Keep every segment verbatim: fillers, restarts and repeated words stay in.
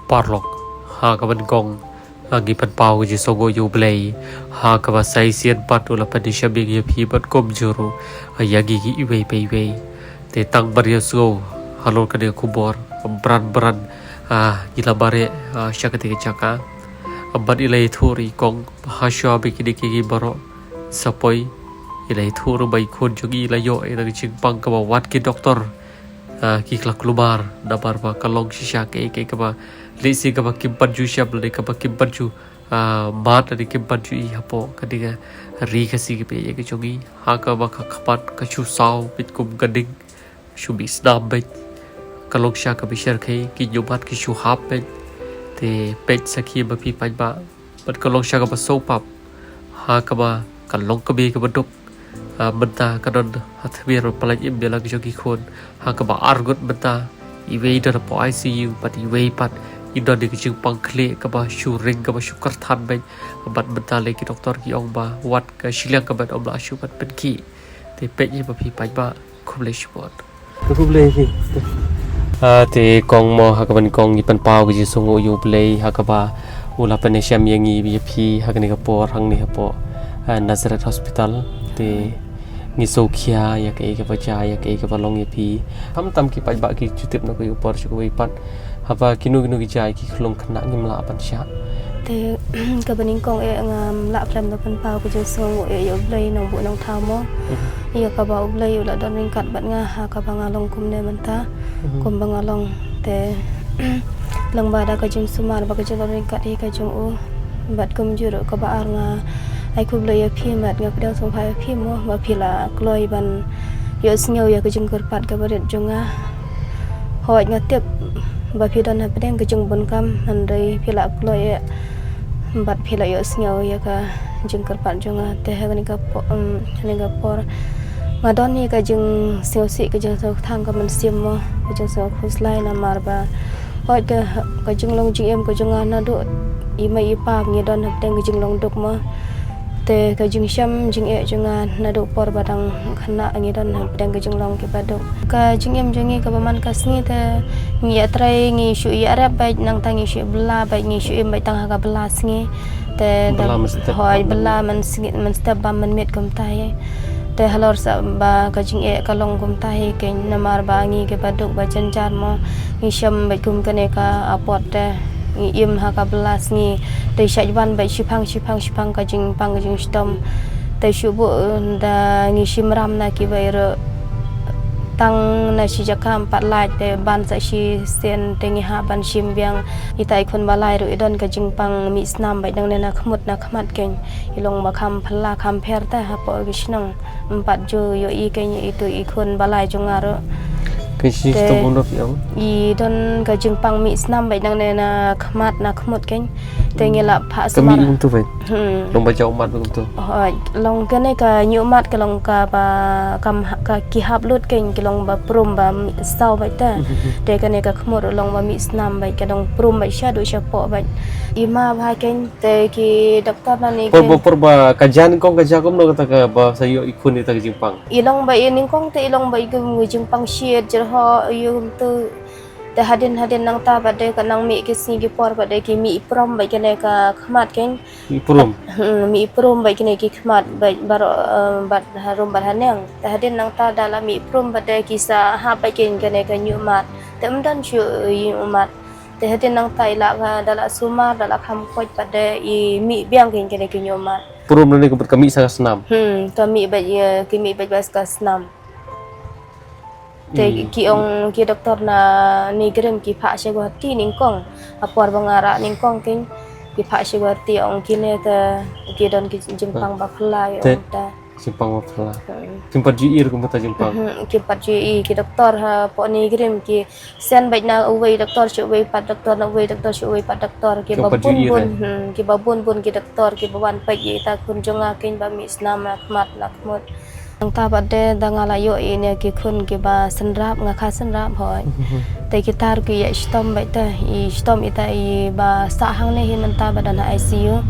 Paralok, ha kaba nyngkong, ngi pynpaw ka jingsngewnguh ïa U Blei, ha kaba sa shisien pat u la pynshem ïa ngi ïa phi bad kumjuh ruh ïa ngi iwei pa iwei. Te tang ban ïohsngew halor kane ka khubor, bran bran, ah, ngi la mareh, ah, sha kata ka jaka. Bad i la ïathuh ruh i kong, ha shuwa ba kine kiei kiei baroh sa poi, i la ïathuh ruh ba i khun jong i la ïoh ïa ka jingpang kaba wat ki doktor, ah, ki la kulmar, namar ba ka long shisha kaei kaei kaba lehse kaba kim pat ju shem lane kaba kim pat ju, ah, mad lane kim pat ju ïohi hapoh kane ka ri Khasi kaba ïaid ka jong i. Ha kaba ka khmat ka shu saw beit kum ka ding, shu mih snam beit. Ka long shisha kaba shyrkhei, ki hynñiew mat ki shu hap beit. Te peit sakhi ba phi paidbah, bad ka long shisha kaba sngewpap, ha kaba ka long ka kmie kaba duk, ah, mynta ka don ha thmier ban pyllait im ïa la ki jong ki khun. Ha kaba ar ngut mynta, iwei i don hapoh I C U bad iwei pat i don ïa ka jingpang khlieh kaba shu ring kaba shu kyrthan beit. Bad mynta lei ki doktor ki ong ba wat ka shiliang ka met ym lah shuh ban pynkhih. Te peit ïa ba phi paidbah, khublei shibun. Khublei phi. Ah, te kong mo, ha kaba nyngkong ngi pynpaw ka jingsngewnguh ïa U Blei ha kaba u la pynshem ïa ngi ïa phi ha kane ka por hangne hapoh, ah, Nazareth Hospital. Te ngi sngewkhia ïa kaei kaba jia, ïa kaei kaba long ïa phi. Khamtam ki paidbah ki ju tip na kawei ka por sha kawei pat, haba kino kino ki jia ki khlung khynnah ngim lah ban shah. Te kaba nyngkong eh ngam lah khlem da pynpaw ka jingsngewnguh ïa U Blei Nongbuh Nongthaw mo. Mhm. Ïa kaba U Blei u la don ryngkat bad nga ha kaba nga long kumne mynta. Mhm. Kumba nga long te lyngba da ka jingsumar bad ka jingdon ryngkat hi ka jong u. Bad kumjuh ruh kaba ar nga ai khublei ïa phi, bad nga pdiang sngewbha ïa phi mo ba phi la kloi ban ïohsngew ïa ka jingkyrpad kaba rit jong nga. Hooid nga tip ba phi don hapdeng ka jingbun kam, hynrei phi la kloi eh bad phi la ïohsngew ïa ka jingkyrpad jong nga. Te ha kane ka po-, em, ha kane ka por nga don hi ka jingsngewsih, ka jingsngewtang ka mynsiem mo, ka jingsngewkhuslai namar ba hooid ka, ka jinglong jingim ka jong nga naduh i mei i pa ngi don hapdeng ka jinglong duk mo. Te ka jingshem jingeh jong nga naduh por ba dang khynnah ngi don hapdeng ka jinglong kiba duk. Ka jingim jong ngi kaba man ka sngi te ngi ïatrei, ngi shu ïarep beit, nangta ngi shu bylla beit, ngi shu im beit tang ha ka bylla sngi. Te bylla mynstep. Hooid, bylla mynsngi, mynstep bam mynmiet kumta hi. Te halor sa ba ka jingeh ka long kumta hi keiñ namar ba ngi kiba duk ba jynjar mo. Ngi shem beit kum kane ka apot te ngi im ha ka bylla sngi. Te shait wan beit shiphang shiphang shiphang ka jingpang ka jingshitom. Te shu buh, eh, da ngi shim ram na kiwei ruh tang na shi jaka ym pat lait, te ban sa shisien te ngi hap ban shim biang. Ita i khun ba lai ruh i don ka jingpang mih snam beit nangne na khmut na khmat keiñ. I long ba kham phylla kham pher te hapoh ki shnong. Ym pat ju ïohi keiñ ïa itu i khun ba lai jong nga ruh. Keiñ shi stom bun ruh ïa u. I don ka jingpang mih snam beit nangne na khmat na khmut keiñ. Te ngi la phah sumar. Ka mih kumtu beit. Hmm. Long ba jaw mat beit kumtu. Hooid, long kane ka ñiuh mat ka long kaba kam ha-, ka ki hap lut keiñ ki long ba prum ba mih saw beit te. Te kane ka khmut ruh long ba mih snam beit, ka dang prum beit shaduh shapoh beit. I ma bha keiñ. Te ki doktor na ni por ba, por ba ka jia nyngkong ka jia kumno kata kaba sa ïoh i khun ïa kata ka jingpang? I long ba i nyngkong te i long ba i kum i jingpang shit jyrhoh i um tu. Te hadien hadien nangta bad de ka nang mih ki sngi ki por bad de ki mih i prum bad kine ka khmat keiñ. Mih i prum? Hmm, mih i prum bad kine ki khmat bad baroh, eh, bad harum bad haneng. Te hadien nangta da la mih i prum bad de ki sa hap bad keiñ kine ka ñiuh mat. Te ym don shuh i ñiuh mat. Te hadien nangta i la ka, da la sumar, da la kham koit bad de i mih biang keiñ kine ki ñiuh mat. Prum lane ka mih sa ka snam? Hmm, ka mih bad, eh, ki mih bad bad ka snam. Te ki ong ki doktor na NEIGRIHMS ki phah sha Guwahati nyngkong. Ha por ba nga rah nyngkong keiñ ki phah sha Guwahati, ong kine te ki don ki jingpang ba phylla, ki ong te. Jingpang ba phylla. Hmm. Kim pat ju ïohi ruh kumta jingpang. Hmm, kim pat ju ïohi, ki doktor hapoh NEIGRIHMS ki send beit na uwei doktor sha uwei pat doktor, na uwei doktor sha uwei pat doktor, kiba bun bun, hmm, kiba bun bun ki doktor kiba wan peit ïa ita khun jong nga keiñ ba mih snam na khmat na khmut. Nangta bad de da nga la ïoh ïa ine ki khun kiba synrap, nga kha synrap hooid. Te kita ruh ki ïa shitom beit te, i shitom ita i ba sah hangne hi mynta ba don ha I C U.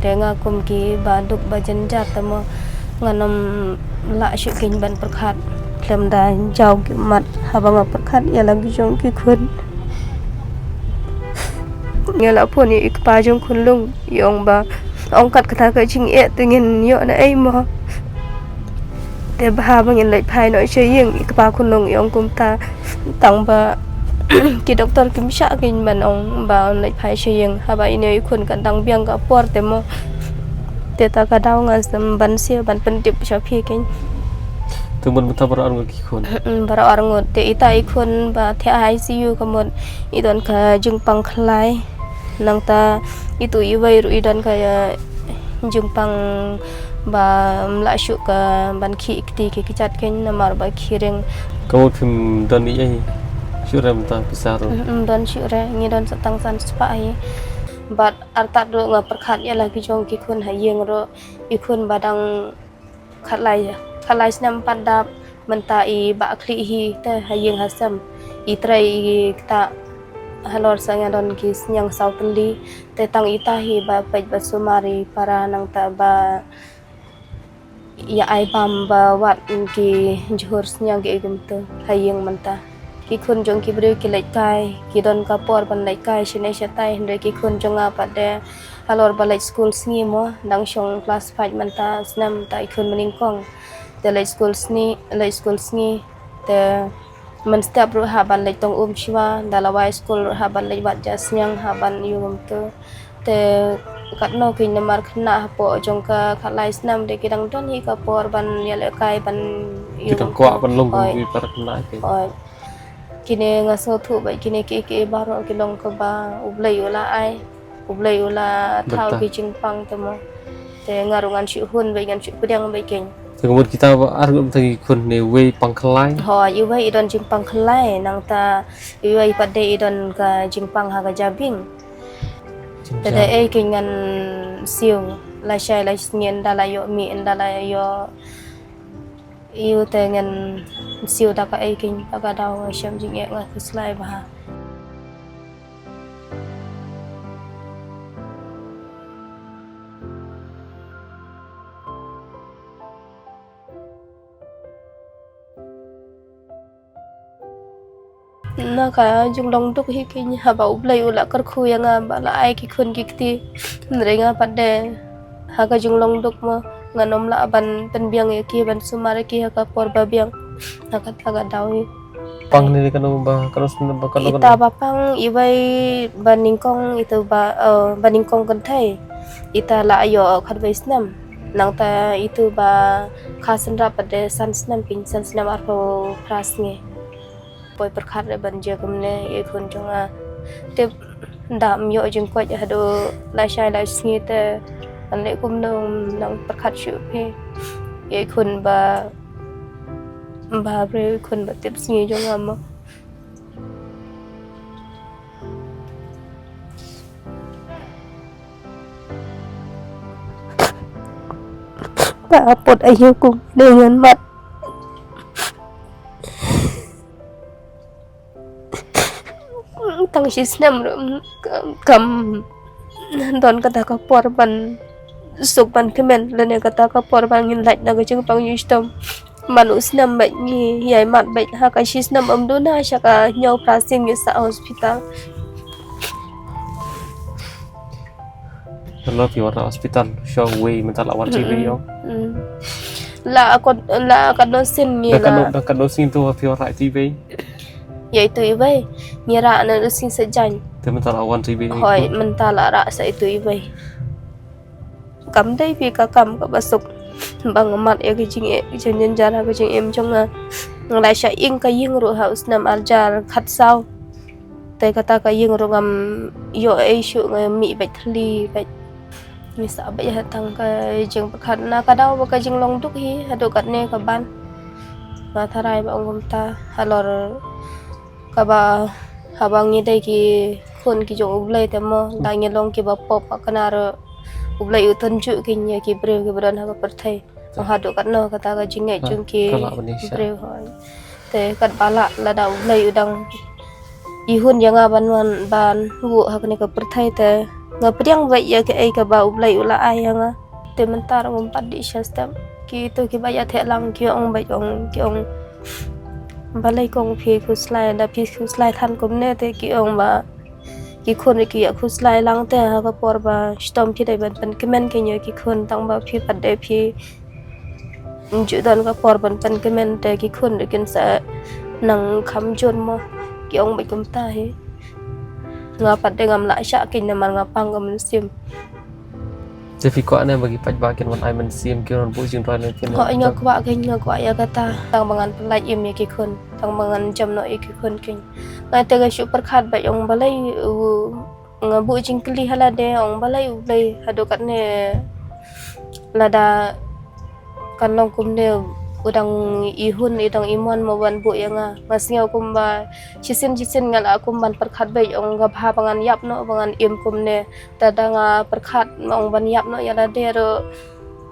Te nga kum kiba duk ba jynjar te mo. Ngan ym lah shuh keiñ ban pyrkhat khlem da jaw ki mat haba nga pyrkhat ïa la ki jong ki khun. Nga la phone ïa i kpa jong khunlung, i ong ba, ong kat kata ka jingeh te ngin ïoh na ei mo. Te bha ba ngin leit phai noh sha ïing, i kpa khunlung i ong kumta. Tang ba ki doktor kim shah kein ban ong ba yn leit phai sha ïing, haba ine i khun kan dang biang ka por te mo. Te ta ka daw nga sdang ban siew ban pyntip sha phi kein. Te mut mynta baroh arngut ki khun? Mm, baroh arngut. Te ita i khun ba thiah ha I C U ka mut i don ka jingpang khlai. Nangta itu iwei ruh i don ka, eh, jingpang ba ym lah shuh ka ban khih kti ki kjat kein namar ba ki ring. Ka mut phim don ei ei shuh re mynta pisa ruh? Mm, mm, don shuh re, ngi don sa tang san spah hi. Bad artat ruh nga pyrkhat ïa la ki jong ki khun ha ïing ruh, i khun ba dang khatlai, khatlai snem pat dap, mynta i bah khlieh hi te ha ïing ha sem. I trei i ktah halor sa nga don ki sniang saw tylli, te tang ita hi ba peit ba sumar i para nangta ba ïa ai bam ba wad ki jhur sniang ki ei kumta ha ïing mynta. Ki khun jong ki briew ki leit kai, ki don ka por ban leit kai shane shatai, hynrei ki khun jong nga pat de halor ba leit skul sngi mo, dang shong klas five mynta snem ta i khun mynnyngkong. Te leit skul sngi, leit skul sngi. Te mynstep ruh hap ban leit tong um shuwa, da la wai skul ruh hap ban leit wad ja sniang, hap ban ïu kumta. Te katno kein namar khynnah hapoh jong ka khatlai snem de ki dang don hi ka por ban ïalehkai ban ïu kumta. Ki dang kwah ban long kum ki para khynnah kein. Oi. Kine nga sngewthuh ba kine kiei kiei baroh ki long kaba U Blei u la ai. U Blei u la thaw ki jingpang te mo. Te nga ruh ngan shu hun beit, ngan shu pdiang beit kein. Te ka mut kita ba arngut mynta ki khun ne, wei pang khlai? Hooid, iwei i don jingpang khlai, nangta iwei pat de i don ka jingpang ha ka jabieng. Te da ei kein ngan siew, lashai lashisngi ynda la ïoh mih, ynda la ïoh ïu te ngan siew da kaei kein, ta ka daw nga shem jingeh, nga khuslai bha. Na ka jinglong duk hi kein haba U Blei u la kyrkhu ïa nga ba la ai ki khun ki kti. Hynrei nga pat de ha ka jinglong duk mo, ngan ym lah ban pynbiang ïa ki, ban sumar ïa ki ha ka por ba biang. Na kata ka daw hi. Pang ne kano ba, kano snem ba, kano, ita kano? Ba pang iwei ba nyngkong, ita ba, eh, ba nyngkong kynthei. Ita la ïoh khatwei snem. Nangta itu ba kha sngewbha pat de san snem, pyn san snem arphew phra sngi. Poi pyrkhat re ban jia kumne ïa i khun jong nga. Tip da ym ïoh jingkoit haduh lashai lashisngi te. Ngan leh kumno, nang pyrkhat shuh phi ïa i khun ba, ba briew, i khun ba tip sngi jong nga mo. Ka apot aïu kumne ngan mad. Tang shi snem ruh kam don kata ka por ban suk ban kmen lane kata ka por ban ngin lait na ka jingpang ïing shitom. Man u snem bad ngi ïai mad bad ha ka shi snem ym duna sha ka hynñiew phra sien ngi sah hospital. Hello, phi wan hospital sha wei mynta la wan shi wei ïong. La akot la ka no sin ngi la. Da ka no sin tu phi wan shi wei. Ïa itu iwei ngi rah na u sing sa jan. Te mynta la wan shi wei. Hoi, mynta la rah sa itu iwei. Kam dei phi ka kam kaba suk. Ba nga mad ïa ka jingeh, ka jingeh jynjar ha ka jingim jong nga. Nga la shah ing ka ïing ruh ha u snem arhajar khatsaw. Te kata ka ïing ruh ngam ïoh ei shuh, nga mih bad thli bad. Ngi sah bad ïa tang ka jingpyrkhat na ka daw ba ka jinglong duk hi haduh katne ka ban. Nga tharai ba ong kumta halor kaba haba ngi dei ki khun ki jong U Blei te mo, da ngi long kiba pop ha kane ruh U Blei u tynjuh ki ïa ki briew kiba don ha ka pyrthei. Haduh katno kata ka jingngeit jong ki briew hoi. Te katba lah lada U Blei u dang ihun ïa nga ban wan ban buh ha kane ka pyrthei te nga pdiang bad ïa kaei kaba U Blei u la ai ïa nga. Te mynta ruh ngam pat dih sha step. Kitu kiba ïa theh lang ki ong bad ong ki ong balei kong phi khuslai, da phi khuslai than kumne te ki ong ba Ki khun ruh ki ïa khuslai lang te ha ka por ba shitom phi dei ban pynkmen ki ïa ki khun, tang ba phi pat dei phi. Ju don ka por ban pynkmen te ki khun ruh kin sa nang kham jur mo. Ki ong bad kumta hi. Nga pat dei ngam lah shah ki namar nga pang ka mynsiem. Te phi kwah ne ba ki paidbah kin wan ai mynsiem, kin wan buh jingduwai lem kin. Hooid, nga kwah kein, nga kwah ïa kata. Tang ba ngan pyllait im ïa ki khun, tang ba ngan jam noh ïa ki khun kein. Nga te nga shu pyrkhat bad ong balei u, nga buh jingkylli ha lade, ong balei U Blei haduh katne, lada kan long kumne, u dang i hun, i dang i mon mo ban buh ïa nga. Nga sngew kumba shisien shisien nga la kum ban pyrkhat bad ong ka bha ba ngan ïap noh, ba ngan im kumne. Te da nga pyrkhat ma ong ban ïap noh ïa lade ruh,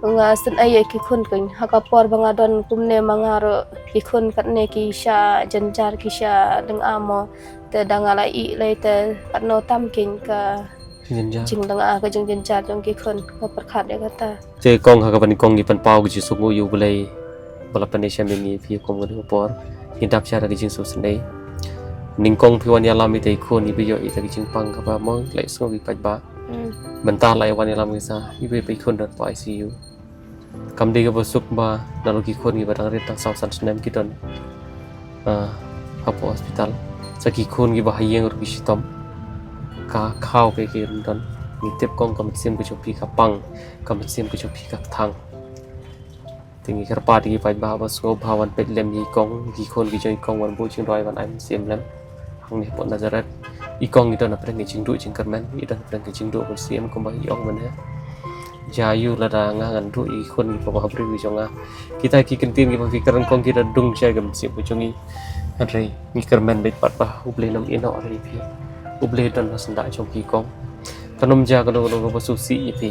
nga sngewsih ïa ki khun kein. Ha ka por ba nga don kumne ma nga ruh, ki khun katne ki shah jynjar, ki shah lynga mo. Te da nga la ïeh lei te katno tam kein ka Jynjar. Jinglynga, ka jingjynjar jong ki khun, nga pyrkhat ïa kata. Te kong, ha kaba nyngkong ngi pynpaw ka jingsngewnguh ïa U Blei ba la pyni sha ngi phi kum kane ka por. Ngi dap sha da ka jingsngewsynei. Nyngkong phi wan ïalam ïa ita i khun, iba ïoh ïa ita ka jingpang kaba mo, leh sngew ki paidbah. Hmm. Mynta la wan ïalam ïa sa, iba ïa i khun don hapoh I C U. Kam dei kaba suk ba na la ki khun kiba dang rit tang saw san snem ki don, ah, hapoh hospital. Sa ki khun kiba ha ïing ruh ki shitom. Ka khaw ka ki ruh don. Ngi tip kong ka mynsiem ka jong phi ka pang, ka mynsiem ka jong phi ka kthang. Te ngi kyrpad ïa ki paidbah ba sngewbha wan peit lem ïa i kong, ki khun ki jong i kong wan buh jingduwai ban ai mynsiem lem. Hangne hapoh Nazareth. I kong i don hapdeng ka jingduh jingkyrmen, i don hapdeng ka jingduh mynsiem kumba i ong mynne. Ïa ïa u lada nga ngan duh ïa ki khun kiba ha briew ki jong nga. Kita ki kyntien kiba phi kren kong ki da dung sha ka mynsiem ka jong ngi. Hynrei ngi kyrmen beit pat ba U Blei un ïehnoh ïa phi. U Blei don ha syndah jong phi kong. Kan ym jia kano kano kaba sngewsih ïa phi.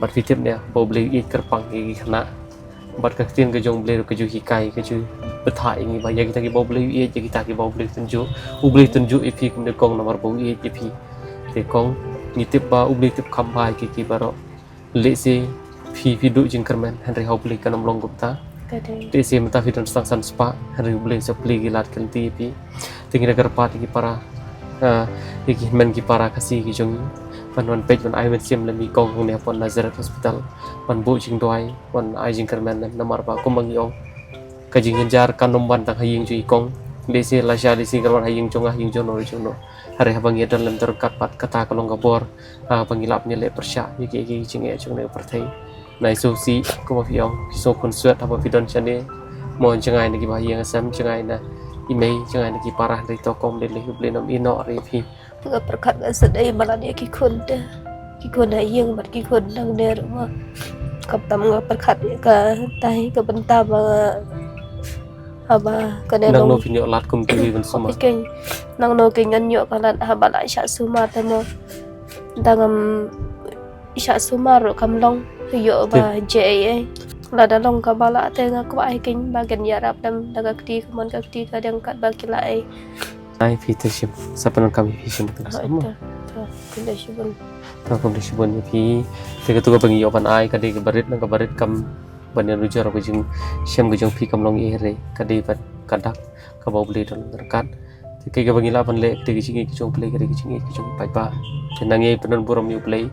Bad phi tip ne ba U Blei u ïeit kyrpang ïa ki khynnah. Bad ka ktien ka jong U Blei ruh ka ju hikai, ka ju pynthah ïa ngi ba ïa kita kiba U Blei u ïeit, ïa kita kiba U Blei u tynjuh. U Blei u tynjuh ïa phi kumne kong namar ba u ïeit ïa phi. Te kong, ngi tip ba U Blei u tip kham bha ïa ki, ki baroh. Lehse phi, phi duh jingkyrmen, hynrei ha U Blei kan ym long kumta. Ka dei. Lehse mynta phi don tang san spah, hynrei U Blei un sa plie ki lad ki lynti ïa phi. Te ngi da kyrpad ïa ki para, ah, ïa ki hynmen ki para Khasi ki jong ngi. Ban wan peit ban ai mynsiem lem ïa i kong hangne hapoh Nazareth Hospital. Ban buh jingduwai, wan ai jingkyrmen lem namar ba kumba ngi ong. Ka jingjynjar kan ym wan tang ha ïing jong i kong. Lehse lashai lehse kan wan ha ïing jong nga, ha ïing jong no, jong no. Hynrei haba ngi ïadon lem ryngkat pat kata ka long ka bor. Haba ngi lah ban ïaleh pyrshah ïa ki, ïa ki jingeh jong kane ka pyrthei. Nai sngewsih kumba phi ong, phi sngew khunswet haba phi don shane. Mo jngai na kiba ha ïing ha sem, jngai na i mei, jngai na ki para, hynrei to kong, lehse U Blei un ïehnoh ïa phi. Nga pyrkhat nga sngewsih ba lada ïa ki khun te, ki khun ha ïing bad ki khun nangne ruh mo. Khamtam nga pyrkhat ïa kata hi ka bynta ba nga, haba kane nangno long phin ïoh lad kum kiwei ban sumar. Nangno kein ngan ïoh ka lad haba la shah sumar te mo. Tang ngam shah sumar ruh kam long, ïoh ba J A A. Lada long kaba lah te nga kwah hi kein ba kin ïarap lem da ka kti, ka mon ka kti ka dang kat ba ki lah ei. Ai phi te shim, sa pyndonkam ïa phi shim ka. Hooid, mo. To, to, khublei shibun. To, khublei shibun ïa phi. Te katu kaba ngi ïoh ban ai ka dei kaba rit, nang kaba rit kam ban ïanujor ka jingshem ka jong phi kam long ei ei, ka dei bad ka dak kaba U Blei u don ryngkat. Te kaei kaba ngi lah ban leh, ka dei ka jingïeit ka jong U Blei, ka dei ka jingïeit ka jong paidbah. Te nang ïa pyndonkam burom ïa U Blei.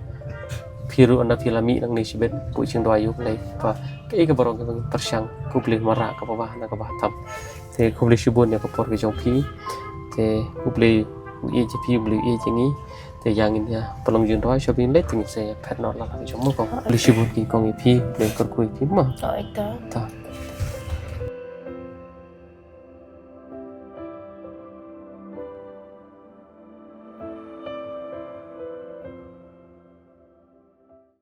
Phi ruh ynda phi la mih nangne shibit, buh jingduwai ïa U Blei. Ba kaei kaba rong kaba ngi pyrshang, ka U Blei un wanrah kaba bha na kaba tam. Te khublei shibun ïa ka por ka jong phi. Te U Blei u ïeit ïa phi, U Blei u ïeit ïa ngi. Te ïa ngin ïa pynlong jingduwai, shuwa ba ngin leit te ngin sa ïa phet noh la la ka jong mo kong. Khublei shibun ki kong ïa phi, U Blei un kyrkhu ïa phi mo. Oh, ita. Ta.